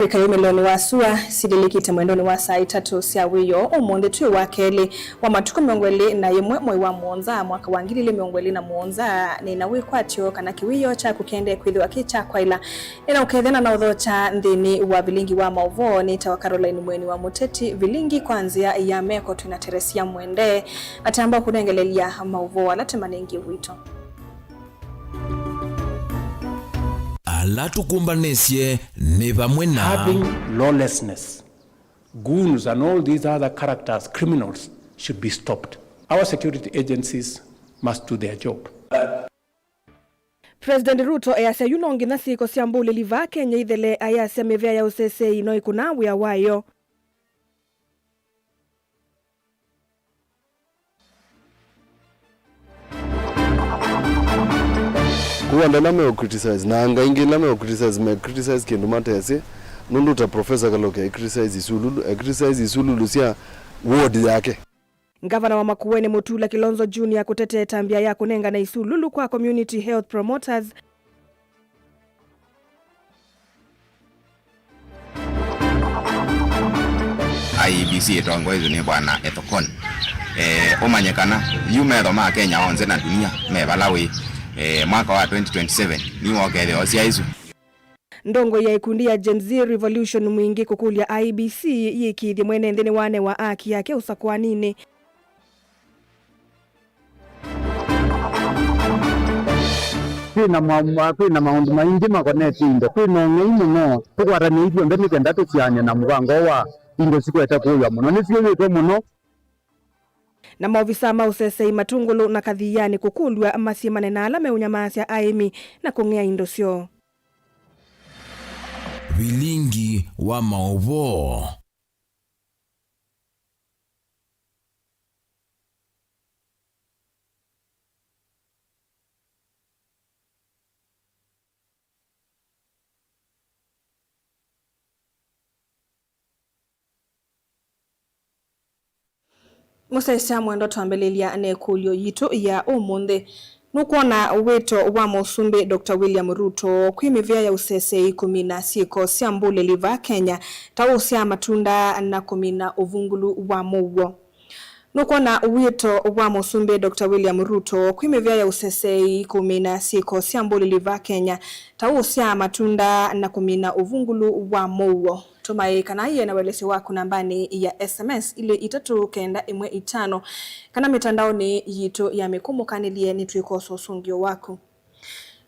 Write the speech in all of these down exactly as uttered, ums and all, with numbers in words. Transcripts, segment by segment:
Ĩka yumĩlonĩ wa sua silĩlĩkĩte mwendonĩ wa saa itatũ sya wĩoo ũmũnthĩ twĩ wa kelĩ wa matukũ mĩongo ĩlĩ na ĩmwe mwei wa mũonza mwaka wa ngili ilĩ mĩongo ĩlĩ na mũonza, nĩ na wĩkwatyo kana kĩwĩoo kyaku kĩendee kwĩthĩwa kĩ kya kwaĩla. Nĩ na ũkethya na na ũthokya nthĩnĩ wa vilingi wa maũvoo. Nĩtawa Caroline Mweni wa Mũteti. Vilingi kwa nzĩa ya meko twĩ na Teresia Mwende atamba kũnengelelya maũvoo ala tũmanengie wito. Ala tũkũmbanĩsye nĩ vamwe na having lawlessness, goons and all these other characters, criminals, should be stopped. Our security agencies must do their job. President Ruto easya yu no nginya syĩko sya mbũlĩli vaa Kenya ithele, ayasya mĩvĩa ya ũseseĩ no ĩkũnaa wĩa wayo. Kũu andũ ala meũ criticize, na anga ingĩ ila meũ criticize, me criticize kĩndũ matesĩ, nũndũ ta Professor Kaloke e criticize isululu, e criticize isululu sya ward yake. Ngavana wa Makueni Mutula Kilonzo Junior kũtetea ĩtambya ya kũnengana isululu kwa community health promoters. I E B C ĩtongoetw'e nĩ Bwana Ethekon. Eh, ũmanye kana yu metho ma Kenya onthe na dunia me vala wĩ. Eh, mwaka wa twenty twenty-seven nĩw'o ũkethĩwa ũsyaĩĩsw'e. Ndongoi ya ĩkundi ya Gen Z Revolution Mwingi kũkũlya I E B C yĩkĩĩthye mwene nthĩ nĩwanewa aaki yake ũsakũaninĩ. Kwĩ na ma-, ma-, kwĩ na maũndũ maingĩ makonetye indo. Kwĩ na ũng'ei mũno. Tũkwatanĩe ithyonthe nĩ kenda tũsyaany'e na mũvango wa indo sikwete kũĩwa mũno. Nĩsyĩw'ĩtwe mũno. Na maovisaa ma ũseseĩ Matũngũlũ na Kathiianĩ kũkũlw'a masyĩmane na ala meũnyamaasya aĩmi na kũng'ea indo syoo. Vilingi wa maũvoo. Mũsyaĩĩsya mwendwa, twambĩlĩlya na ĩkũlyo yitũ ya ũmũnthĩ. Nũkwona wĩto wa Mũsumbĩ Doctor William Ruto kwĩ mĩvĩa ya ũseseĩ kũmina syĩko sya mbũlĩli vaa Kenya, ta ũsyaa matunda na kũmina ũvungũlu wa mũuo? Nũkwona wĩto wa Mũsumbĩ Doctor William Ruto kwĩ mĩvĩa ya ũseseĩ kũmina syĩko sya mbũlĩli vaa Kenya, ta ũsyaa matunda na kũmina ũvungũlu wa mũuo? Tũma ĩĩ kana ĩe na ũelesyo waku nambanĩ ya S M S ilĩ itatũ kenda ĩmwe itano, kana mĩtandaonĩ yitũ ya mĩkũmũkanĩlye nĩtwĩkosa ũsũngĩo waku.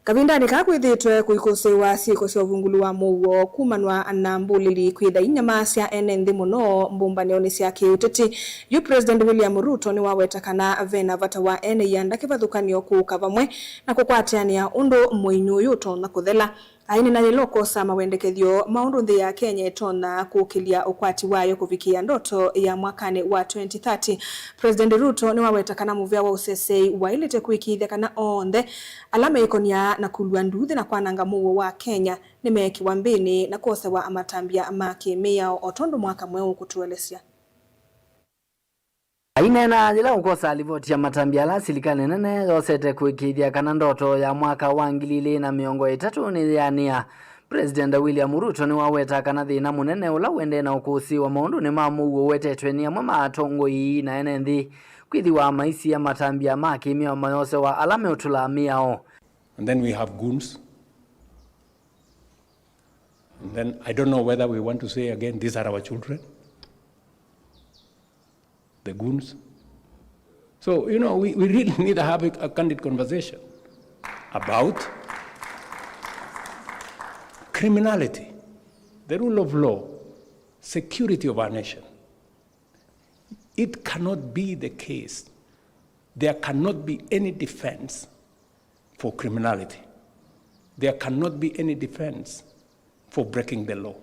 Kavindanĩ kaa kwĩthĩĩtwe kũikũsĩĩwa syĩko sya ũvungũlu wa mũuo kumanwa na mbũlĩli kwĩtha inyamasya ene nthĩ mũno mbũmbanĩonĩ sya kĩũteti, yu President William Ruto nĩwaweta kana ve na vata wa ene ianda kĩvathũkany'o kũka vamwe na kũkwatĩanĩa ũndũ mũinyũ ũyũ ũtonya kũthela. Aĩnena yĩla ũkosa mawendekethyo ma ũndũ nthĩ ya Kenya ĩtonya kũkĩlya ũkwati wayo kũvikĩĩa ndoto ya mwakanĩ wa twenty thirty, President Ruto nĩwaweta kana mũvĩa wa ũseseĩ waĩlĩte kũĩkĩĩthya kana onthe ala meĩkon'ya na kũlw'a nduuthĩ na kwananga mũuo wa Kenya nĩmeekĩwa mbĩnĩ na kwosewa matambya ma kĩ-mĩao, o tondũ mwaka mweũ ũkũtũelesya. Aineena yĩla ũkosaa livoti ya matambya ala silikalĩ nene yosete kũĩkĩĩthya kana ndoto ya mwaka wa ngili ilĩ na mĩongo ĩtatũ nĩyeanĩa, President William Ruto nĩwaweta kana thĩna mũnene ũla ũendee na ũkũsĩĩwa maũndũnĩ ma mũuo ũwetetwe nĩ amwe ma atongoi na ene nthĩ kwĩthĩwa maisiĩa matambya ma kĩ-mĩao mayosewa ala meũtũlaa mĩao. And then we have goons. And then I don't know whether we want to say again, these are our children, the goons. So, you know, we, we really need to have a, a candid conversation about criminality, the rule of law, security of our nation. It cannot be the case, there cannot be any defense for criminality. There cannot be any defense for breaking the law.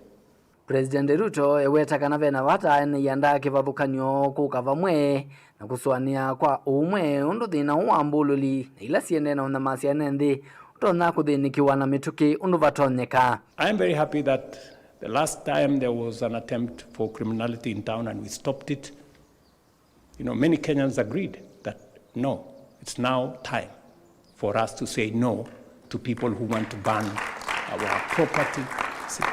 President Ruto eweta kana ve na vata ene ianda kĩvathũkany'o kũka vamwe na kũsũanĩa kwa ũũmwe ũndũ thĩna ũũ wa mbũlũli na ila siendee na ũnyamasya ene nthĩ ũtonya kũthĩnĩkĩwa na mĩtũkĩ ũndũ vatonyeka. I am very happy that the last time there was an attempt for criminality in town and we stopped it. You know, many Kenyans agreed that no, it's now time for us to say no to people who want to ban our property. See,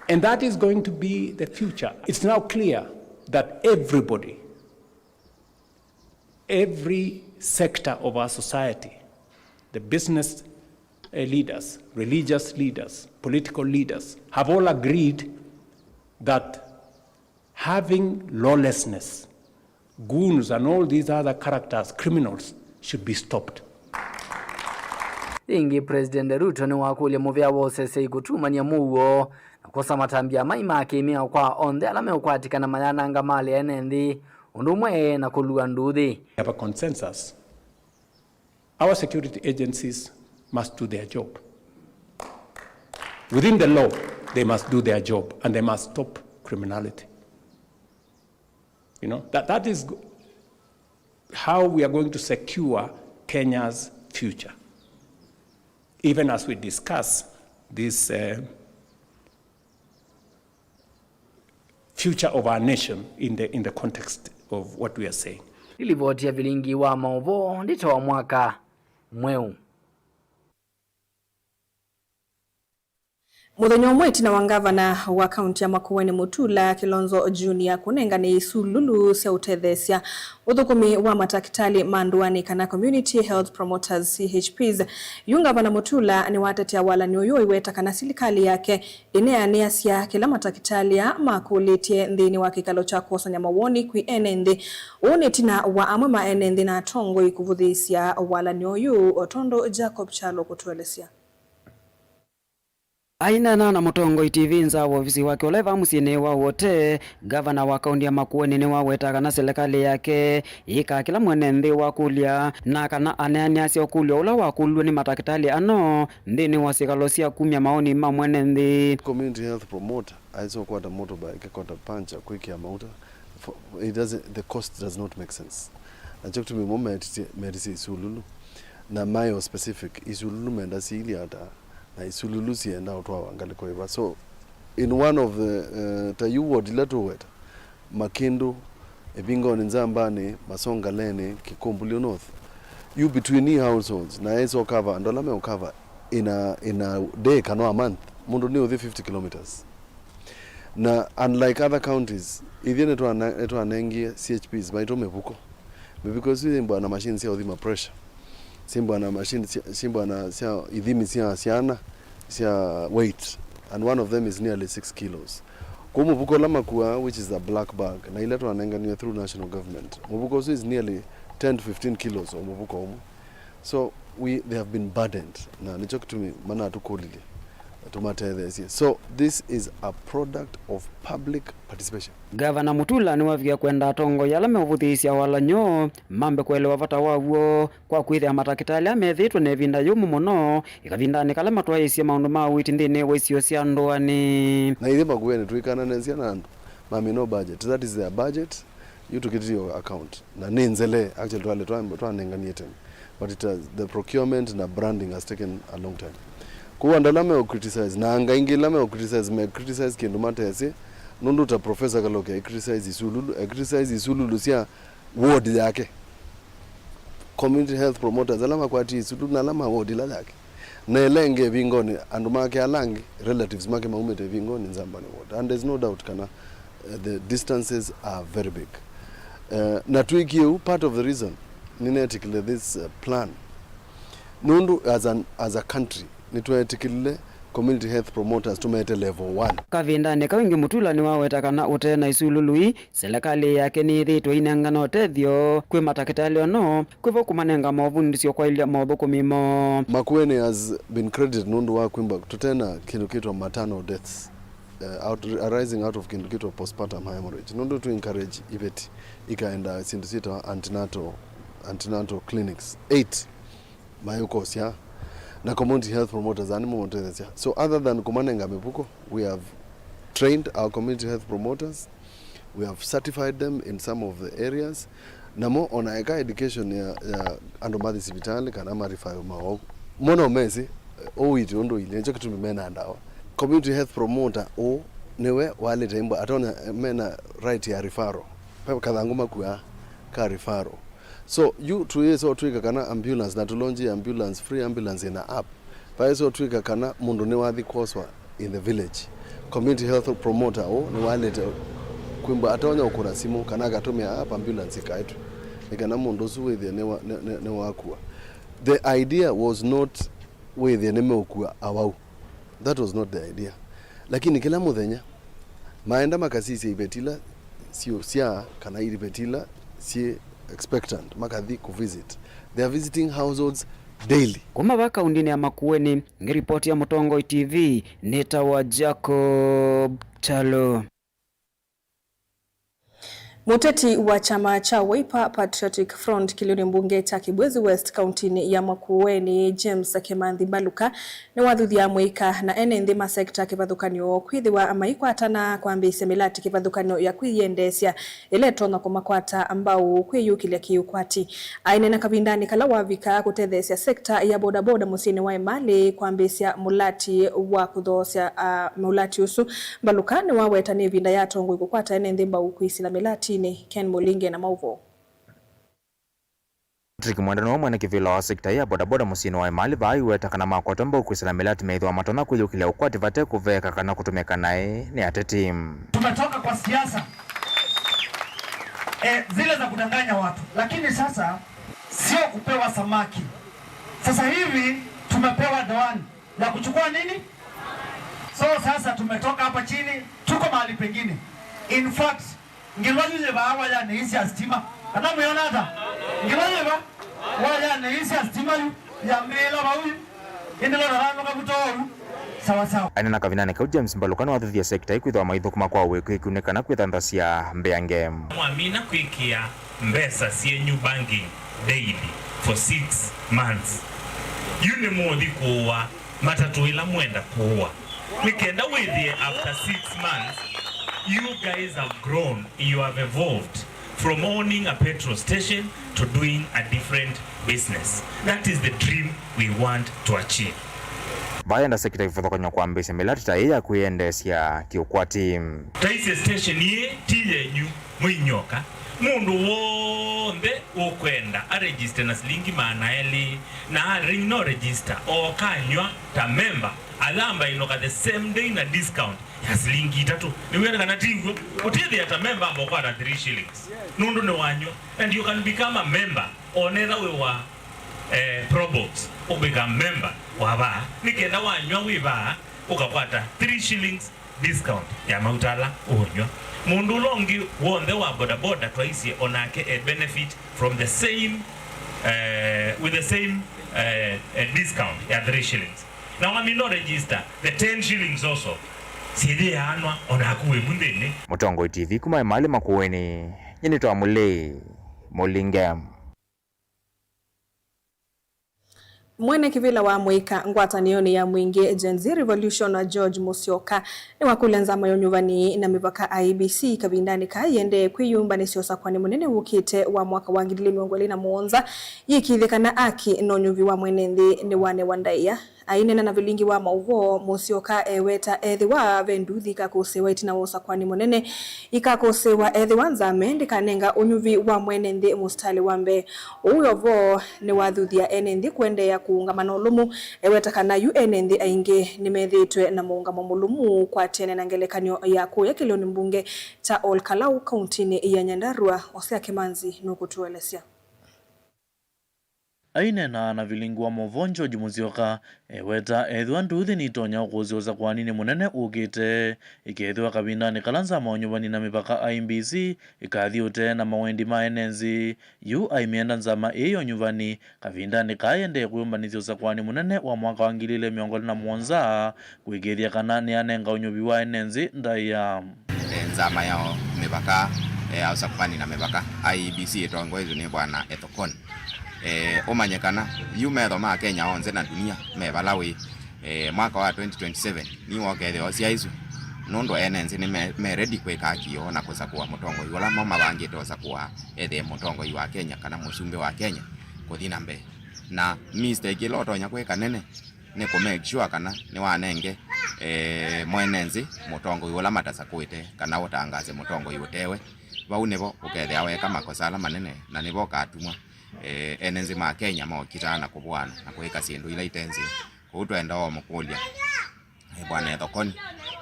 And that is going to be the future. It's now clear that everybody, every sector of our society, the business, uh, leaders, religious leaders, political leaders, have all agreed that having lawlessness, goons and all these other characters, criminals, should be stopped. Ĩngĩ, President Ruto nĩwakũlya mũvĩa wa ũseseĩ kũtumany'a mũuo na kwosa matambya mai ma kĩmĩao kwa onthe ala meũkwatĩkana mayananga malĩ ene nthĩ, ũndũ ũmwe na kũlua nduthi. We have a consensus. Our security agencies must do their job. Within the law, they must do their job and they must stop criminality. You know, that, that is how we are going to secure Kenya's future. Even as we discuss this, uh, future of our nation in the, in the context of what we are saying. Ĩlivoti ya vilingi wa maũvoo ndĩtoa mwaka mweũ. Mũthenya ũmwe ĩtina wa ngavana wa kaunti ya Makueni Mutula Kilonzo Junior kũnengane isululu sya ũtetheesya ũthũkũmi wa matakĩtalĩ ma ndũanĩ kana community health promoters, C H Ps, yu ngavana Mutula nĩwatetea walani ũyũ, aiweta kana silikalĩ yake ĩneanĩasya kĩla matakĩtalĩ aa makũlĩtye nthĩnĩ wa kĩkalo kya kwosany'a mawoni kwĩ ene nthĩ. Ũũ nĩ ĩtina wa amwe ma ene nthĩ na atongoi kũvũthĩĩsya walani ũyũ, o tondũ Jacob Kyalo kũtũelesya. Aineena na Mũtongoi T V nza wa ovisi wake ũla ĩva mũsyĩnĩ wa Wote, ngavana wa kaunti ya Makueni nĩwaweta kana silikalĩ yake yĩkaa kĩla mwene nthĩ wakũlya, na kana aneanĩasya ũkũlyo ũla wakũlw'e nĩ matakĩtalĩ ano nthĩnĩ wa syĩkalo sya kumya mawoni ma mwene nthĩ. Community health promoter aĩsa ũkwata motorbike, kwata puncture, kwĩkĩa mauta, for, it doesn't, the cost does not make sense. Na kyo kĩtumi mo metisye, metisye isululu. Na mayo specific, isululu menda siilye ata, na isululu sienda ũtwawa ngalĩko ĩva. So, in one of the, uh, ta yu ward ila tũweta, Makĩndũ, Ĩvingoni, Nzambanĩ, Masongaleni, Kĩkũmbũlyo North, you between households, na ĩsa ũkava andũ ala meũkava in a, in a day kana a month, mũndũ nĩ ũthi fifty kilometers. Na unlike other counties, ithyĩ nĩtwana-, nĩtwanengie C H Ps maitũ mĩvuko. Mĩvuko ĩsu yĩmbwa na machine sya ũthima pressure, syĩmbwa na machine sya, syĩmbwa na sya ithimi sya syana sya weight, and one of them is nearly six kilos. Kwoou mũvuko ũla makuaa, which is a black bag, na ila twanenganiwe through national government, mũvuko ũsu is nearly ten to fifteen kilos o mũvuko ũmwe. So we, they have been burdened, na nĩkyo kĩtumi manatũkũlilye tũmatetheesye. So this is a product of public participation. Ngavana Mutula nĩwavikie kwenda atongoi ala meũvũthĩĩsya walany'o mambe kũelewa vata waw'o kwa kwĩthĩa matakĩtalĩ ala methĩĩtwe na ĩvinda yũmũ mũno ĩkavindanĩ kala matwaĩĩsye maũndũ ma ũiiti nthĩnĩ wa isio sya ndũanĩ. Na ithyĩ Makueni tũikananĩsya na andũ mamina budget, that is their budget. Yu tũkĩtĩtye account, na nĩ nzele, actually, twalĩ twa-, twanenganie tene, but it has, the procurement na branding has taken a long time. Kwoou andũ ala meũ criticize, na anga ingĩ ila meũ criticize, me criticize kĩndũ matesĩ, nũndũ ta Professor Kaloke e criticize isululu, e criticize isululu sya ward yake. Community health promoters ala makwatie isululu na ala ma ward ila yake. Na ĩla ĩngĩ ĩvingoni, andũ make ala angĩ, relatives make maumĩte ĩvingoni Nzambani ward. And there's no doubt kana, uh, the distances are very big. Uh, na twĩkie ũu, part of the reason nĩneetĩkĩlile this, uh, plan, nũndũ as an, as a country, nĩtweetĩkĩlile community health promoters tũmete level one. Kavindanĩ kau ĩngĩ Mutula nĩwaweta kana ũtee na isululu ii, silikalĩ yake nĩyĩthĩĩtwe ĩinengane ũtethyo kwĩ matakĩtalĩ ono, kwĩvo kũmanenga movundĩsyo kwaĩlya mothũkũmi moo. Makueni has been credited nũndũ wa kwĩmba tũte na kĩndũ kĩtwa maternal deaths, uh, out, arising out of kĩndũ kĩtwa postpartum hemorrhage. Nũndũ tũ encourage iveti ikaenda syĩndũ syĩtawa antenatal, antenatal clinics eight mayũkosya, na community health promoters aa nĩmo matũtetheesya. So other than kũmanenga mĩvuko, we have trained our community health promoters, we have certified them in some of the areas. Namo ona eka education ya, ya andũ mathi sivitalĩ kana ma refer mawau, mo no mesĩ, eh, ũiiti ũndũ ũilyĩ, nĩkyo kĩtumi mena ndawa. Community health promoter ũũ nĩwe walĩte imbo, atonya, eh, mena right ya referral. Ve kathangũ makuaa ka referral. So yu tũyĩsa ũtw'ĩka kana ambulance, na tũlonji ambulance, free ambulance in a app. Vaĩsa ũtw'ĩka kana mũndũ nĩwathi kwoswa in the village. Community health promoter ũũ nĩwaĩlĩte kwĩmbwa atonya ũkũna simũ kana akatũmĩa app ambulance ĩkaetwe nĩ kana mũndũ ũsu wĩthĩe nĩwa-, nĩ-, nĩ-, nĩwakua. The idea was not wĩthĩe nĩmeũkua awau. That was not the idea. Lakini kĩla mũthenya maenda makasisya iveti ila siũsyaa kana iveti ila syĩ expectant makathi kũvisit. They are visiting households daily. Kuma va kaundinĩ ya Makueni, ngĩripoti ya Mũtongoi T V, nĩtawa Jacob Chalo. Mũteti wa kyama kya Wiper Patriotic Front kĩlĩonĩ mbunge kya Kibwezi West kauntinĩ ya Makueni, James Kimanthi Mbaluka, nĩwathuthya amũika na ene nthĩ ma sekta kĩvathũkany'o kwĩthĩwa maikwatana kwambĩĩsya mĩlati kĩvathũkany'o ya kwĩyendeesya ĩla ĩtonya kũmakwata mbau kwĩyũkĩlya kĩũkwati. Aineena kavindanĩ kala wavika kũtetheesya sekta ya bodaboda mũsyĩnĩ wa Emali kwambĩĩsya mũlati wa kũthoosya, ah, mũlati ũsu, Mbaluka nĩwaweta nĩ ĩvinda ya atongoi kũkwata ene nthĩ mbau kwĩsĩla mĩlatinĩ. Ken Mũlinge na maũvoo. Patrick Mwenda nĩwe mwene kĩvĩla wa sekta ya bodaboda mũsyĩnĩ wa Emali vaa aiweta kana makwatwa mbau kwĩsĩla mĩlati meĩthĩwa matonya kwĩyũkĩlya ũkwati vate kũveeka kana kũtũmĩka naĩ nĩ ateti. Tumetoka kwa siasa, eh, zile za kudanganya watu, lakini sasa sio kupewa samaki. Sasa hivi tumepewa doani ya kuchukua nini? So sasa tumetoka hapa chini, tuko mahali pengine. In fact, ngilwa yu yĩvaa wayanĩ ii sya stima. Kana mwĩona ata? Ngilwa yĩva? Wayanĩ ii sya stima yu yambĩĩla vau yu. Ĩndĩ lona vanũka vutoou. Sawa sawa. Aineena kavindanĩ kau, James Mbaluka nĩwathuthie sekta ii kwĩthĩwa maithũkũma kwa ũĩkĩĩku nĩ kana kwĩthanthasya mbeange. Mwamina kwĩkĩa mbesa syenyu banking daily for six months. Yu nĩmũũthi kũũa matatũ ĩla mwenda kũũa. Nĩ kenda wĩthĩe after six months, you guys have grown, you have evolved from owning a petrol station to doing a different business. That is the dream we want to achieve. Vayenda sekta kĩvathũkany'o kwambĩĩsya mĩlati ta ĩĩ ya kwĩyendeesya kĩũkwati. Taisye station ĩĩ ti yenyu. Mũinyoka. Mũndũ w'onthe ũkwenda aregister na silingi maana elĩ, na aring no register, ooka anyw'a ta member, ayamba ĩnoka the same day na discount ya silingi itatũ. Nĩw'ona kana ti w'o? Ũtĩthĩa ta member amba ũkwata three shillings nũndũ nĩwanyw'a. And you can become a member onetha wĩ wa, eh, Probox, ũbecome member wa vaa, nĩ kenda wanyw'a wĩ vaa ũkakwata three shillings discount ya mauta ala ũũnyw'a. Mũndũ ũla ũngĩ w'onthe wa bodaboda twaisye onake e benefit from the same, eh, with the same, eh, eh, discount ya three shillings. Na wamina register the ten shillings also, syĩthĩaanwa onaku wĩ mu nthĩnĩ. Mũtongoi T V kuma Emali Makueni, nyie nĩtawa Mũlei Mũlinge. Mwene kĩvĩla wa mũika ngwatanĩonĩ ya mwingĩ Gen Z Revolution, George Musyoka, nĩwakũlya nzama ya ũnyuvani na mĩvaka I E B C kavindanĩ kaa ĩendee kwĩyumbanĩsya ũsakũani mũnene wũkĩte wa mwaka wa ngili ilĩ mĩongo ĩlĩ na mũonza yĩkĩĩthye kana aki na ũnyuvi wa mwene nthĩ nĩwanewa ndaĩa. Aineena na vilingi wa maũvoo, Musyoka eweta ethĩwa ve nduthi ikakũsĩĩwa ĩtina wa ũsakũani mũnene, ikakũsĩĩwa ethĩwa nzama ndĩkanenga ũnyuvi wa mwene nthĩ mũsitalĩ wa mbee. Ũu wĩ o vo nĩwathuthya ene nthĩ kũendeea kũũngama na ũlũmu, eweta kana yu ene nthĩ aingĩ nĩmethĩĩtwe na mũũngamo mũlũmu kwatene na ngelekany'o ya kũya kĩlĩonĩ mbunge kya Ol Kalou kauntinĩ ya Nyandarua. Osea Kĩmanzi nũkũtũelesya. Aineena na vilingi wa maũvoo, George Musyoka eweta ethĩwa nduthi nitonya ũkũsĩĩwa ũsakũaninĩ mũnene ũkĩte, ĩkethĩwa kavindanĩ kala nzama ya ũnyuvani na mĩvaka I E B C ĩkathi ũtee na mawendi ma ene nthĩ. Yu aimyenda nzama ĩĩ ya ũnyuvani kavindanĩ kaa ĩendee kwĩyũmbanĩsya ũsakũani mũnene wa mwaka wa ngili ilĩ mĩongo ĩlĩ na mũonza kũĩkĩĩthya kana nĩyanenga ũnyuvi wa ene nthĩ ndaĩa. E, nzama ya mĩvaka, e, ya ũsakũani na mĩvaka, I E B C ĩtongoetw'e nĩ Bwana Ethekon. E, ũmanye kana yu metho ma Kenya onthe na dunia me vala wĩ. E, mwaka wa twenty twenty-seven nĩw'o ũkethĩwa ũsyaĩsw'e, nũndũ ene nthĩ nĩ me, me ready kwĩka akio na kũsakũa mũtongoi ũla mo mavangĩte ũsakũa ethĩe mũtongoi wa Kenya kana mũsumbĩ wa Kenya kũthi na mbee. Na mistake ĩla ũtonya kwĩka nene nĩ kũ make sure kana nĩwanenge, eh, mwene nthĩ mũtongoi ũla matasakũĩte kana ũtangaase mũtongoi ũtewe. Vau nĩvo ũkethĩa weka makosa ala manene, na nĩvo ũkatumwa, eh, ene nthĩ ma Kenya mokitaa na kũvũana na kwĩka syĩndũ ila ite nzeo. Kwoou twenda o mũkũlya, eh, Bwana Ethekon,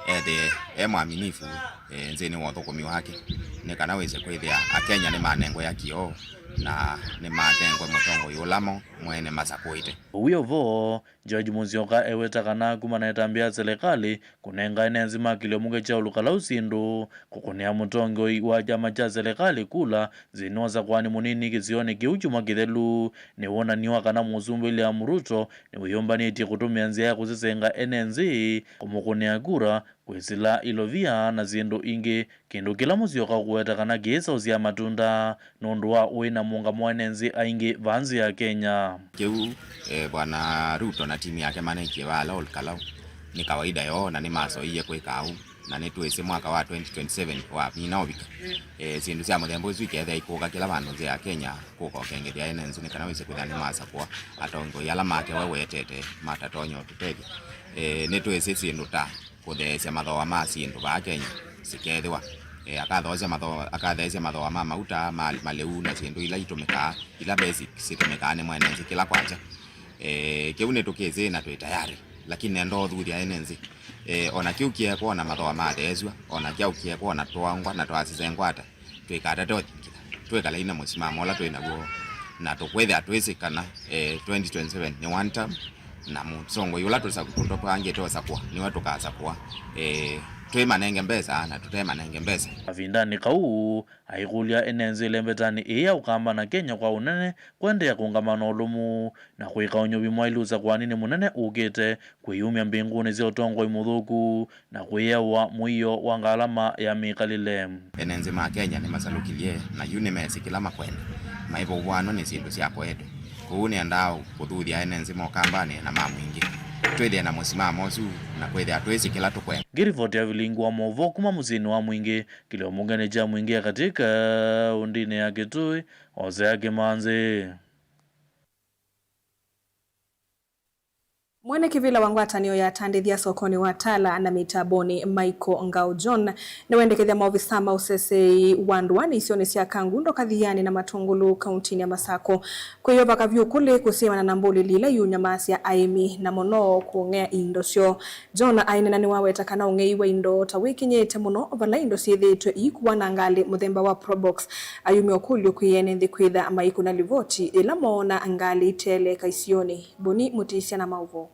ethĩe e mwaminifu, eh, nzĩnĩ wa ũthũkũmi wake, nĩ kana wĩse kwĩthĩa Akenya nĩmanengwe ya kĩoo na nĩmanengwe mũtongoi ũla mo mwene masakũĩte. Ũw'o vo, George Musyoka eweta kana kumana na ĩtambya ya selekalĩ kũnenga ene nzĩ ma kĩlĩo mũke kya Ulukalau syĩndũ, kũkũnĩa mũtongoi wa kyama kya selekalĩ kula nzĩnĩ wa ũsakũani mũnini kĩsionĩ kĩu kyumwa kĩthelu, nĩ wonany'o wa kana Mũsumbĩ William Ruto nĩwĩyũmbanĩtye kũtũmĩa nzĩa ya kũsesenga ene nzĩ kũmũkũnĩa kura, kwĩsĩla ilovia na syĩndũ ingĩ, kĩndũ kĩla Musyoka ũkũweta kana kĩĩsaũsya matunda nũndũ wa ũĩ na mũũngamo wa ene nzĩ aingĩ vaa nzĩ ya Kenya. Kĩu, eh, Bwana Ruto na timu yake manekie vala Ol Kalou nĩ kawaida yoo, na nĩmasoie kwĩka ũu, na nĩtwĩsĩ mwaka wa twenty twenty-seven wamina ũvika, eh, syĩndũ sya mũthemba ũsu ikethĩa ikũka kĩla vandũ nzĩ ya Kenya, kũka ũkengethya ene nzĩ nĩ kana wĩse kwĩthĩa nĩmasakũa atongoi ala make we wetete matatonya ũtũtethya. Eh, nĩtwĩsĩ syĩndũ ta kũtheesya mathooa ma syĩndũ vaa Kenya sikethĩwa. E, akathoosya mathooa, akatheesya mathooa ma mauta, ma malĩu na syĩndũ ila itũmĩkaa, ila basic sitũmĩkaa nĩ mwene nzĩ kĩla kwakya. E, kĩu nĩtũkĩsĩ na twĩ tayari, lakini nenda ũthuthya ene nzĩ. E, ona kĩu kĩekwa ona mathooa matheesw'a, ona kyaũ kĩekwa ona twaongwa na twasisengwa ata, twĩkatate ũthingitha, twĩkalei na mũsimamo ũla twĩ naw'o, na tũkwĩthĩa twĩsĩ kana, eh, twenty twenty-seven nĩ one term, na mũsongoi ũla tũsa-, tũtũvangĩte ũsakũa nĩwe tũkasakũa. Eh, twĩ manenge mbesa na tũte manenge mbesa. Kavindanĩ kau, aikũlya ene nzĩ ĩlembetanĩ ĩĩ ya Ũkamba na Kenya kwa ũnene kũendeea kũũngama na ũlũmu na kwĩka ũnyuvi mwaĩlu ũsakũaninĩ mũnene ũkĩte, kwĩyumya mbingũnĩ sya ũtongoi mũthũku, na kwĩyaũa mũio wa ngalama ya mĩkalĩle. Ene nzĩ ma Kenya nĩmasalukilye, na yu nĩmesĩ kĩla makwenda. Maivũvũanwa nĩ syĩndũ syakoetwe. Kwoou nĩendaa kũthuthya ene nzĩ ma Ũkambanĩ na ma Mwingĩ twĩthĩe na mũsimamo ũsu na kwĩthĩa twĩsĩ kĩla tũkwenda. Ngĩrivoti ya vilingi wa maũvoo kuma mũsyĩnĩ wa Mwingĩ, kĩlĩo mũngenĩ kya Mwingĩ ya katĩ kaũndĩnĩ ya Kĩtũĩ, Hosea Kĩmanzĩ. Mwene kĩvĩla wa ngwatanĩo ya atandĩthya sokonĩ wa Tala na mĩtambonĩ, Michael Ngao John, nĩwendekethya maovisa ma ũseseei wa ndũanĩ isionĩ sya Kangundo, Kathiani na Matũngũlũ kauntinĩ ya Masakũ kwĩyova kavyũ kũlĩ kũsyĩmana na mbũlĩli ila iũnyamaasya aĩmi na mũno kũng'ea indo syoo. John aineena nĩwaweta kana ũng'ei wa indo ta wĩkinyĩte mũno vala indo syĩthĩĩtwe iikuwa na ngalĩ mũthemba wa Probox. Ayumya ũkũlyo kwĩ ene nthĩ kwĩtha maikũna livoti yĩla moona ngalĩ iteeleeka isionĩ. Boni Mũtĩsya na maũvoo.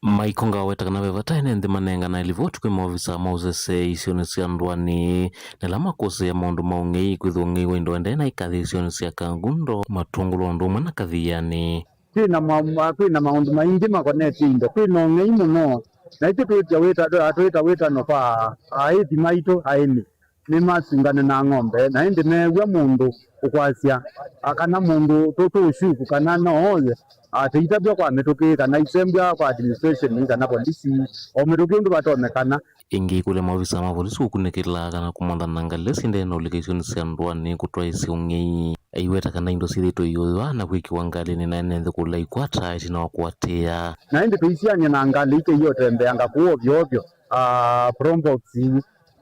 Maiko ngaweta kana ve vata ene nthĩ manenganae livoti kwĩ maovisa ma ũseseei isionĩ sya ndũanĩ, na ĩla makũsĩĩa maũndũ ma ũng'ei, kwĩthwa ũng'ei wa indo endee na ikathi isionĩ sya Kangundo, Matũngũlũ o ũndũ ũmwe na Kathiani. Kwĩ na ma-, ma-, kwĩ na maũndũ maingĩ makonetye indo. Kwĩ na ũng'ei mũno, na ithyĩ twĩtya wĩta-, twĩta wĩtano kwa aĩthi maitũ aĩmi nĩmasungane na ng'ombe, na ĩndĩ meew'a mũndũ ũkwasya, a, kana mũndũ tũ-, tũũshuku kana no oye, a, tũitavw'a kwa mĩtũkĩ, kana isembw'a kwa administration, kana polisi, o mĩtũkĩ ũndũ vatonyekana. Ĩngĩ, kũlya maovisa ma volisi kũkunĩkĩla kana kũmantha na ngalĩ syendee na ũlika isionĩ sya ndũanĩ kũtwaĩsya ũng'ei. Aiweta kana indo syĩthĩĩtwe iũyũa na kwĩkĩwa ngalĩnĩ na ene nthĩ kũla ikwata ĩtina wa kũatĩĩa. Na ĩndĩ tũisiany'a na ngalĩ ikĩie ũtembeanga kũu ovyo ovyo, ah, Probox,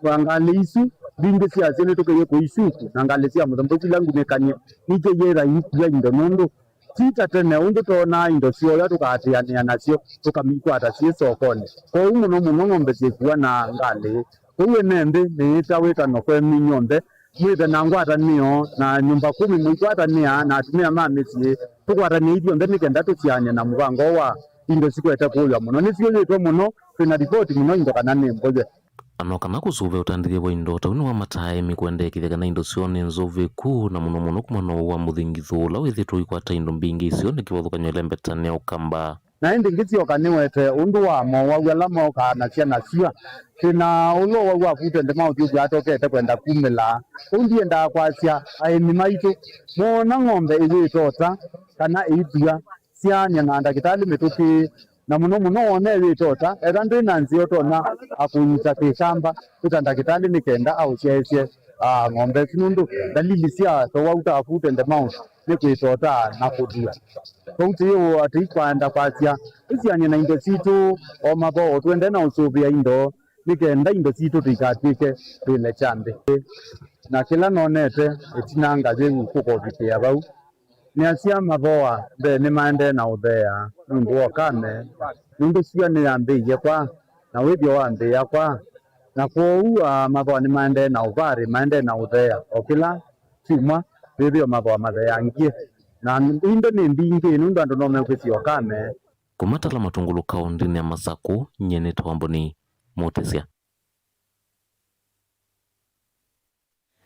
na ngalĩ isu mbingĩ syasyo nĩtũkĩie kũisuku, na ngalĩ sya mũthemba ũsu ila ngunĩkany'e nikĩie ĩtha ikua indo nũndũ ti ta tene ũndũ twonaa indo syoya tũkaatĩanĩa nasyo tũkamikwata syĩ sokonĩ. Kwoou mũno mũno ng'ombe syĩkuwa na ngalĩ. Kwoou ene nthĩ nĩĩta wĩtano kwa ĩmwe inyw'onthe mwĩthe na ngwatanĩo na nyũmba kũmi mũikwatanĩa na atumĩa ma mĩsyĩ, tũkwatanĩe ithyonthe nĩ kenda tũsiany'e na mũvango wa indo sikwete kũũywa mũno. Nĩsyũyĩtwe mũno, twĩ na livoti mũno indo kana nĩ mbũywe. Ano kana kũsũvĩa ũtandĩthya wa indo ta ũu nĩwamataa aĩmi kũendeekĩthya kana indo syoo nĩ nzũvĩku, na mũno mũno kumana na ũwau wa mũthingithũ ũla wĩthĩĩtwe ũikwata indo mbingĩ isionĩ kĩvathũkany'o ĩlembetanĩ ya Ũkamba. Na ĩndĩ ngĩsyoka nĩwete ũndũ wa mowau ala mokaa na syana syũa. Twĩ na ũla ũwau wa Food and Mouth ũkw'a atokete kwenda kumĩla. Kwoou ndiendaa kwasya aĩmi maitũ moona ng'ombe ĩyĩtota kana ĩithua, siany'a na ndakĩtalĩ mĩtũkĩ, na mũno mũno wone ĩyĩtota, ethĩwa ndwĩ na nzĩa ũtonya akũnyita kĩkamba, ĩta ndakĩtalĩ nĩ kenda aũsyaĩĩsye, ah, ng'ombe ĩsu, nũndũ ndalili sya towau ta foot and mouth nĩ kwĩtota na kũthua. Kwoou tũiũ atĩ ikwaenda kwasya, tũsiany'e na indo sitũ o mavoo, tũendee na ũsũvĩa indo, nĩ kenda indo sitũ tũikatw'ĩke twĩle kya nthĩ. Na kĩla nonete ĩtina ngavye yu kũkovikĩa vau, nĩasya mavoa mbee nĩmaendee na ũtheea nũndũ wa ũkame. nũndũ syũa nĩyambĩĩie kwa, na wĩthĩo wambĩĩa kwa, na kwoou, aa, mathooa nĩmaendee na ũvarĩ, maendee na ũtheea o kĩla kyumwa, wĩthĩo mathooa matheangie, na ĩndĩ nĩ mbingĩ, nũndũ andũ no mekwĩsĩ o kame. Kuma Tala Matungulu kaũntĩnĩ ya Masakũ, nyie nĩ Twambũni Mũtĩsya.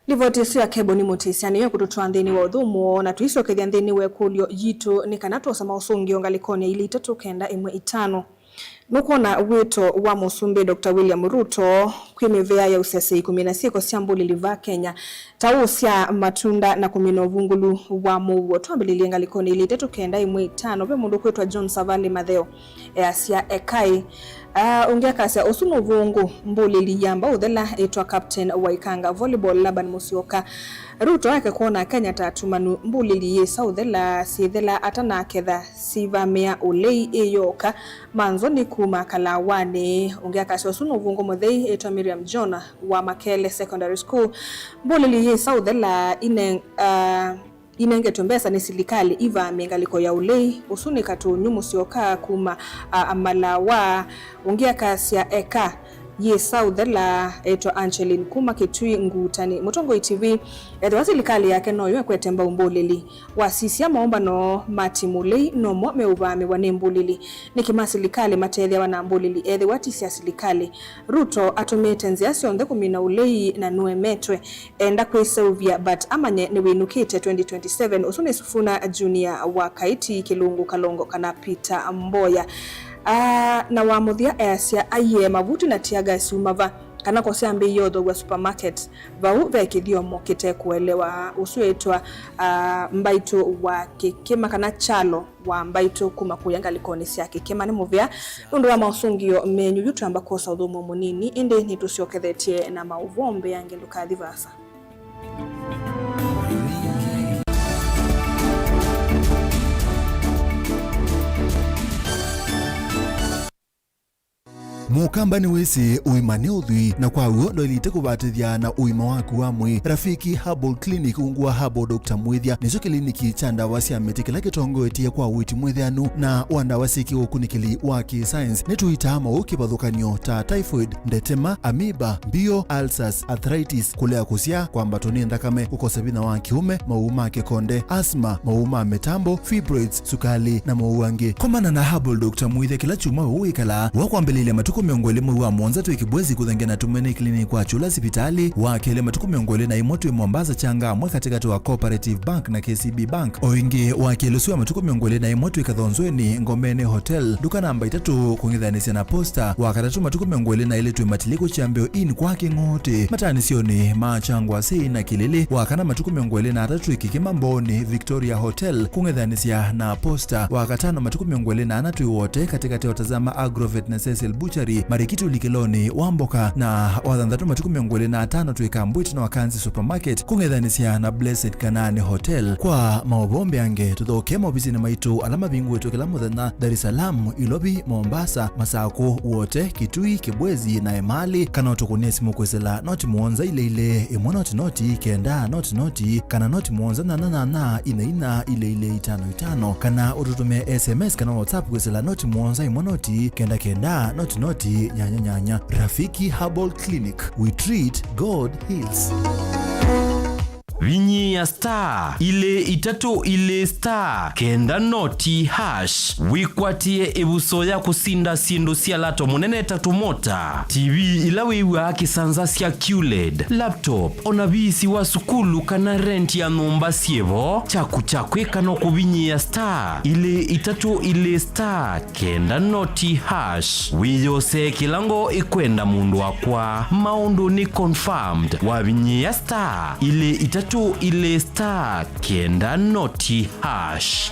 Livoti ĩsu ya Keboni Mũtĩsya nĩyo ĩkũtũtwaa nthĩnĩ wa ũthũmũo, na tũisokethya nthĩnĩ wa ĩkũlyo yitũ nĩ kana twosa maũsũngĩo ngalĩkonĩ ya ilĩ itatũ kenda ĩmwe itano. Nũkwona wĩto wa Mũsumbĩ Doctor William Ruto kwĩ mĩvĩa ya ũsesei kũmina syĩko sya mbũlĩli vaa Kenya, ta ũũsya matunda na kũmina ũvungũlu wa mũuo? Twambĩlĩlye ngalĩkonĩ ilĩ itatũ kenda ĩmwe itano, ve mũndũ ũkwĩtwa John Savali Matheo easya, "Ekai." Aa, ũngĩ akasya, "Ũsu nĩ ũvũngũ, mbũlĩli yamba ũthela ĩtwa Captain Waikanga." Volleyball, Laban Musyoka. Ruto ake kwona Akenya ta atumanu, mbũlĩli yĩsa ũthela, syĩthela atanaketha, sivamĩa ũlei ĩ yoka, manzoni kuma kalawanĩ. Ũngĩ akasya, "Ũsu nĩ ũvũngũ mũthei," ĩtwa Miriam John wa Makele Secondary School. Mbũlĩli yĩsa ũthela, ine, ah, inengetwe mbesa nĩ silikalĩ ivamĩe ngalĩko ya ũlei. Ũsu nĩ Katũnyũ Mũsyoka kuma, a, Amalawa. Ũngĩ akasya, "Eka yĩsa ũthela," etwa Angeline kuma Kĩtui Ngutani. Mũtongoi T V, ethĩwa silikalĩ yake noyo ĩkwete mbau mbũlĩli, wasisya maũmbano ma timu ũlei nomo meũvamĩwa nĩ mbũlĩli. Nĩkĩ ma silikalĩ matethĩawa na mbũlĩli ethĩwa ti sya silikalĩ? Ruto atũmĩĩte nzĩa syonthe kũmina ũlei na nũemetwe. Enda kwĩseũvya, but amanye nĩwĩnũkĩte twenty twenty-seven. Ũsu nĩ Sifuna Junior wa Kaiti, Kĩlungu Kalongo kana Peter Mboya. Aa, na wa mũthya easya, aiee mavuti na tear gas uma va, kana ko syambĩĩie ũthũw'a supermarket? Vau ve kĩthyomo kĩtekũelewa. Ũsu wĩtwa, aa, Mbaitũ wa Kĩkĩma kana Kyalo wa Mbaitũ kuma kũya ngalĩkonĩ sya Kĩkĩma nĩ mũvea. Nũndũ wa maũsũngĩo menyu, yu twamba kwosa ũthũmũo mũnini, ĩndĩ nĩtũsyokethetye na maũvoo mbeange. Ndũkathi vaasa. Mũkamba nĩwĩsĩ ũima nĩ ũthwii, na kwa w'o ndwaĩlĩte kũvatĩthya na ũima waku wa mwĩĩ. Rafiki Herbal Clinic, ungu wa Herbal Doctor Mwĩthya, nĩkyo kĩliniki kya ndawa sya mĩtĩ kĩla kĩtongoetye kwa ũiiti mwĩtheanu na wa ndawa syĩ kĩũkunĩkĩli wa kĩ-science. Nĩtũitaa maũũ kĩvathũkany'o ta typhoid, ndetema, amoeba, mbio, ulcers, arthritis, kũlea kũsyaa, kwambatwa nĩ nthakame, kũkosa vinya wa kĩũme, mawau ma kĩkonde, asthma, mawau ma mĩtambo, fibroids, sukalĩ, na mawau angĩ. Komana na Herbal Doctor Mwĩthya kĩla kyumwa we wĩkalaa. Wa kwambĩlĩlya matukũ mĩongo ĩlĩ mwei wa mũonza twĩ Kibwezi kũthengeana na Tumaini Clinic kwa Kyũla sivitalĩ. Wa kelĩ matukũ mĩongo ĩlĩ na ĩmwe twĩ Mombasa Changamwe katĩkatĩ wa Cooperative Bank na K C B Bank. O ĩngĩ wa kelĩ ũsu wa matukũ mĩongo ĩlĩ na ĩmwe twĩ Kathonzweni Ngomeni Hotel, nduka namba itatũ kũng'ethanĩsya na Posta. Wa katatũ matukũ mĩongo ĩlĩ na ĩlĩ twĩ Matiliku Kyambĩo Inn kwa Kĩng'ũtĩ, mataanĩsyonĩ ma Kyangwasĩ na Kĩlĩlĩ. Wa kana matukũ mĩongo ĩlĩ na atatũ twĩ Kĩkĩma Mbooni Victoria Hotel kũng'ethanĩsya na Posta. Wa katano matukũ mĩongo ĩlĩ na ana twĩ Wote katĩkatĩ wa Tazama Agrovet na Cecil Butchery, Marikiti ũlikĩlonĩ wa mboka. Na wa thanthatũ matukũ mĩongo ĩlĩ na atano twĩ Kambwit na Wakanzi Supermarket kũng'ethanĩsya na Blessed Kanaani Hotel. Kwa maũvoo mbeange, tũthokee maovisinĩ maitũ ala mavingũĩtwe kĩla mũthenya, Dar es Salaam, Ilovi, Mombasa, Masakũ, Wote, Kitui, Kibwezi na Emali, kana ũtũkũnĩe simũ kwĩsĩla noti mũonza ilĩ ilĩ, ĩmwe noti noti, kenda noti noti, kana noti mũonza nyanya nyanya, ina ina, ilĩ ilĩ itano itano, kana ũtũtũmĩe S M S kana WhatsApp kwĩsĩla noti mũonza ĩmwe noti, kenda kenda, noti noti, nyanya nyanya. Rafiki Herbal Clinic, we treat, God heals. Vinyĩĩa star ilĩ itatũ ilĩ star kenda noti hash wĩkwatĩe ĩvuso ya kũsinda syĩndũ sya lato mũnene ta tũmota, T V ila wĩw'aa kĩsanza sya Q led, laptop, o na viisi wa sukulu kana rent ya nyũmba syĩ vo. Kyaku kya kwĩka no kũvinyĩĩa star ilĩ itatũ ilĩ star kenda noti hash. Wĩyosee kĩla ngoo ĩkwenda mũndũ wakwa. Maũndũ nĩ confirmed. Wavinyĩĩa star ilĩ itatũ ilĩ star kenda noti hash.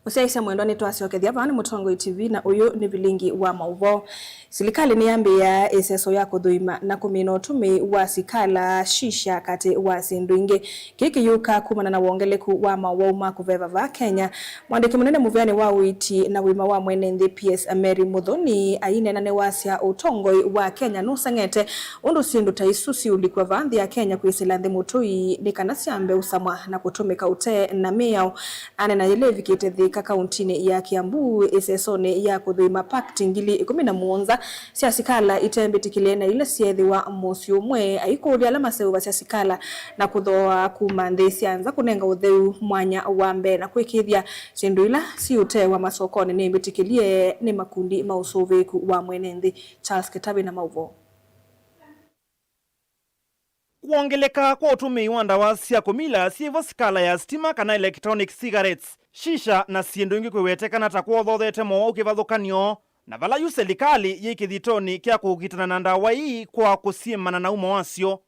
Mũsyaĩĩsya mwendwa, nĩtwasyokethya vaa nĩ Mũtongoi T V, na ũyũ nĩ vilingi wa maũvoo. Silikalĩ nĩyambĩĩa ĩseso ya kũthũima na kũmina ũtũmĩi wa sikala, shisha, katĩ wa syĩndũ ingĩ. Kĩĩ kĩyũka kumana na wongeleku wa mawau ma kũveva vaa Kenya. Mwandĩki mũnene mũvĩanĩ wa ũiiti na ũima wa mwene nthĩ, P S Mary Muthoni, aineena nĩwasya ũtongoi wa Kenya nũseng'ete ũndũ syĩndũ ta isu siũlikw'a vaa nthĩ ya Kenya kwĩsĩla nthĩ mũtũi nĩ kana syambe ũsamwa na kũtũmĩka ũtee na mĩao. Aneena yĩla ĩvikĩte Thika kauntinĩ ya Kiambu ĩsesonĩ ya kũthũima pakiti ngili ĩkũmi na mũonza sya sikala itembĩtĩkĩle na ila syeethĩwa mũsyĩ ũmwe, aikũlya ala maseũvasya sikala na kũthooa kuma nthĩ sya nza kũnenga ũtheu mwanya wa mbee na kwĩkĩĩthya syĩndũ ila siũtewa masokonĩ nĩmbĩtĩkĩlye nĩ makundi ma ũsũvĩĩku wa mwene nthĩ. Charles Kĩtavi na maũvoo. Kwongeleka kwa ũtũmĩi wa ndawa sya kũmila syĩvo sikala ya sitima kana electronic cigarettes, shisha na syĩndũ ingĩ kwĩwetekana ta kwothothete mowau kĩvathũkany'o, na vala yu selikalĩ yĩ kĩthitonĩ kya kũkitana na ndawa ii kwa kũsyĩmana na umo wasyo.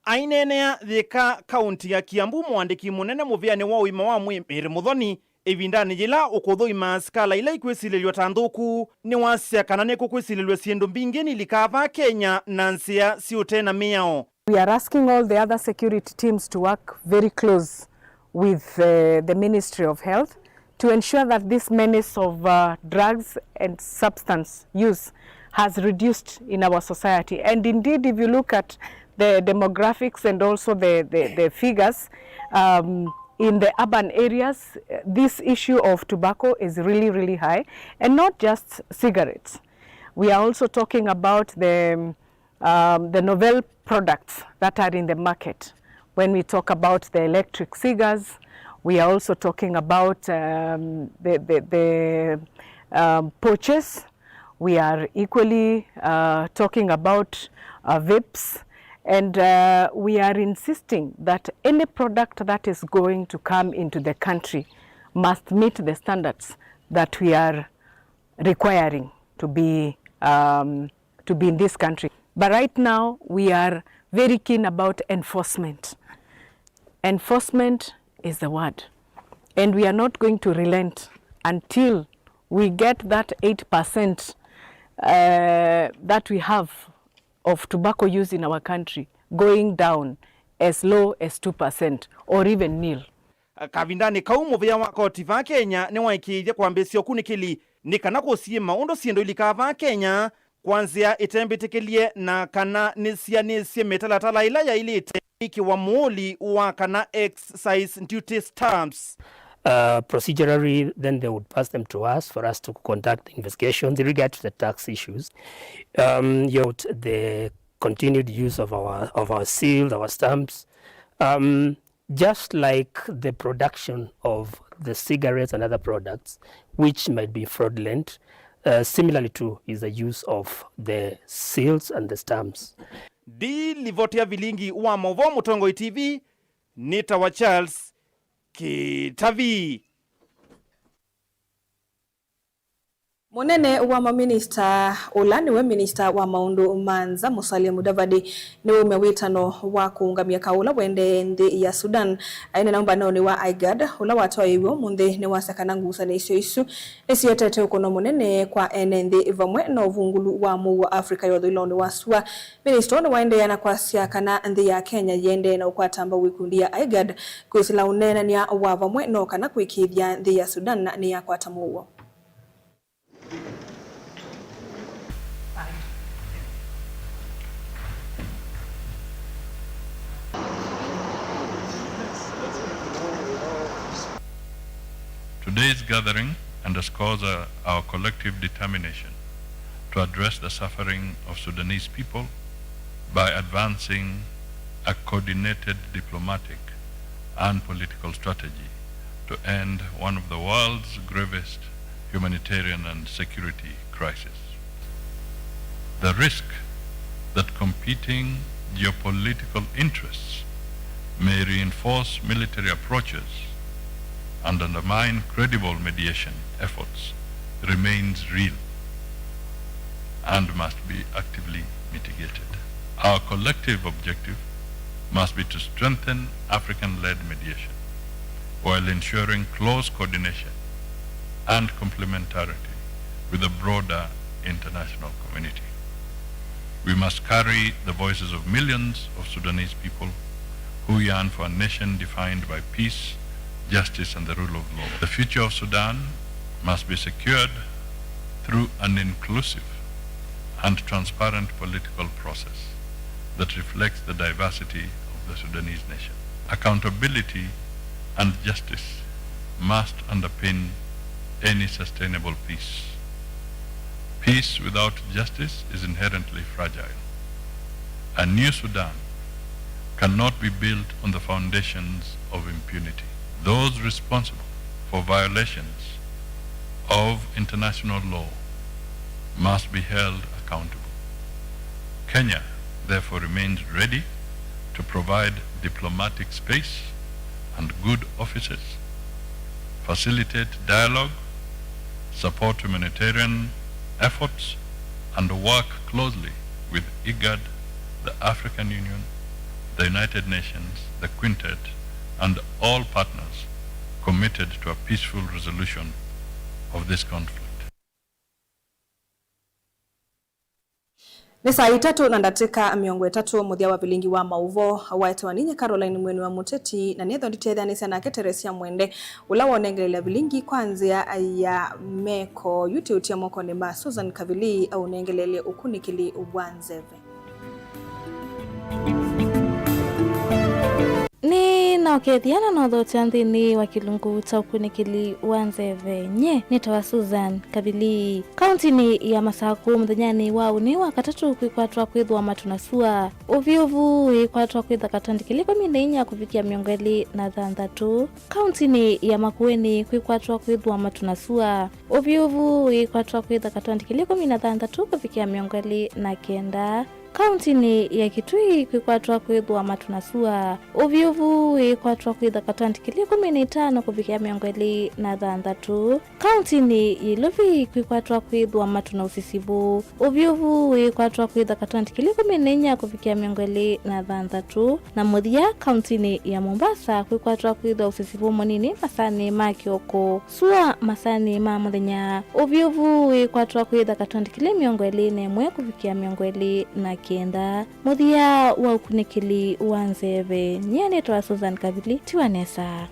Aineenea Thika, kaunti ya Kiambu, mũandĩki mũnene mũvĩanĩ wa ũima wa mwĩĩ Mary Muthoni, ĩvindanĩ yĩla ũkũthũima sikala ila ikwĩsilĩlw'a ta nthũku, nĩwasya kana nĩkũkwĩsilĩlw'a syĩndũ mbingĩ nilikaa vaa Kenya na nzĩa siũte na mĩao. We are asking all the other security teams to work very close with, uh, the Ministry of Health to ensure that this menace of, uh, drugs and substance use has reduced in our society. And indeed, if you look at the demographics and also the, the, the figures, um, in the urban areas, uh, this issue of tobacco is really, really high, and not just cigarettes. We are also talking about the, um, the novel products that are in the market. When we talk about the electric cigars, we are also talking about, um, the, the, the, um, pouches. We are equally, uh, talking about, uh, vapes, and, uh, we are insisting that any product that is going to come into the country must meet the standards that we are requiring to be, um, to be in this country. But right now, we are very keen about enforcement. Enforcement is the word. And we are not going to relent until we get that eight percent, uh, that we have of tobacco use in our country going down as low as two percent or even nil. Kavindanĩ kau, mũvĩa wa koti vaa Kenya nĩwaĩkĩĩthye kwambĩĩsya ũkunĩkĩli nĩ kana kũsiĩma ũndũ syĩndũ ilikaa vaa Kenya kwa nzĩa ĩtembĩtĩkĩlye na kana nĩsianĩsye mĩtalatala ĩla yaĩlĩte kwĩkĩwa mũũli wa kana excise duty stamps. Uh, procedurally, then they would pass them to us for us to conduct the investigations in regard to the tax issues. Um, you note the continued use of our, of our seals, our stamps. Um, just like the production of the cigarettes and other products, which might be fraudulent, uh, similarly too is the use of the seals and the stamps. Ndilivoti ya vilingi wa maũvoo Mũtongoi T V, nĩtawa Charles Kĩtavi. Mũnene wa maminista, ũla nĩwe minista wa maũndũ ma nza, Musalia Mudavadi, nĩwaumya wĩtano wa kũũngamya kaũ ũla ũendee nthĩ ya Sudan. Aineena ũmbanonĩ wa IGAD, ũla watwaĩĩw'e ũmũnthĩ, nĩwasya kana ngusanĩsyo isu nĩsietete ũkũno mũnene kwa ene nthĩ vamwe na ũvungũlu wa mũuo Africa ya ũthũĩlonĩ wa sua. Minista ũũ nĩwaendeea na kwasya kana nthĩ ya Kenya yĩendee na ũkwata mbau ikundi ya IGAD kwĩsĩla ũneenany'a wa vamwe no kana kũĩkĩĩthya nthĩ ya Sudan nĩyakwata mũuo. Today's gathering underscores our, our collective determination to address the suffering of Sudanese people by advancing a coordinated diplomatic and political strategy to end one of the world's gravest humanitarian and security crises. The risk that competing geopolitical interests may reinforce military approaches and undermine credible mediation efforts remains real and must be actively mitigated. Our collective objective must be to strengthen African-led mediation, while ensuring close coordination and complementarity with the broader international community. We must carry the voices of millions of Sudanese people who yearn for a nation defined by peace, justice, and the rule of law. The future of Sudan must be secured through an inclusive and transparent political process that reflects the diversity of the Sudanese nation. Accountability and justice must underpin any sustainable peace. Peace without justice is inherently fragile. A new Sudan cannot be built on the foundations of impunity. Those responsible for violations of international law must be held accountable. Kenya, therefore, remains ready to provide diplomatic space and good offices, facilitate dialogue, support humanitarian efforts, and work closely with IGAD, the African Union, the United Nations, the Quintet, and all partners committed to a peaceful resolution of this conflict. Nĩ saa itatũ na ndatĩka mĩongo ĩtatũ. Mũthya wa vilingi wa maũvoo waetewa ninyie Caroline Mweni wa Mũteti, na nĩthwa nditetheanĩsya nake Teresia Mwende, ũla wonengeleelya vilingi kwa nzĩa ya meko. Yu tĩũtie mokonĩ ma Susan Kavili aũnengeleelye ũkunĩkĩli wa nzeve. Nĩnokethya na nothokya nthĩnĩ wa kĩlungu kya ũkunĩkĩli wa nzeve. Nyie nĩtawa Susan Kavili. Kauntinĩ ya Masakũ, mũthenyanĩ wa ũnĩ wa katatũ kwĩkwatwa kwĩthũa matu na sua. Ũvyũvu wĩkwatwa kwĩtha katandĩ kĩlĩ ĩkũmi na inya kũvikĩa mĩongo ĩlĩ na thanthatũ. Kauntinĩ ya Makueni kwĩkwatwa kwĩthũa matu na sua. Ũvyũvu wĩkwatwa kwĩtha katandĩ kĩlĩ ĩkũmi na thanthatũ kũvikĩa mĩongo ĩlĩ na kenda. Kauntinĩ ya Kitui kwĩkwatwa kwĩthũa matu na sua. Ũvyũvu wĩkwatwa kwĩtha katandĩ kĩlĩ ĩkũmi na itano kũvikĩa mĩongo ĩlĩ na thanthatũ. Kauntinĩ ya Ilovi kwĩkwatwa kwĩthũa matu na ũsisivũ. Ũvyũvu wĩkwatwa kwĩtha katandĩ kĩlĩ ĩkũmi na inya kũvikĩa mĩongo ĩlĩ na thanthatũ. Na mũthya, kauntinĩ ya Mombasa kwĩkwatwa kwĩthwa ũsisivũ mũnini masanĩ ma kĩoko, sua masanĩ ma mũthenya. Ũvyũvu wĩkwatwa kwĩtha katandĩ kĩlĩ mĩongo ĩlĩ na ĩmwe kũvikĩa mĩongo ĩlĩ na kenda. Mũthya wa ũkunĩkĩli wa nzeve. Nyie nĩtawa Susan Kavili, tiwa nesa.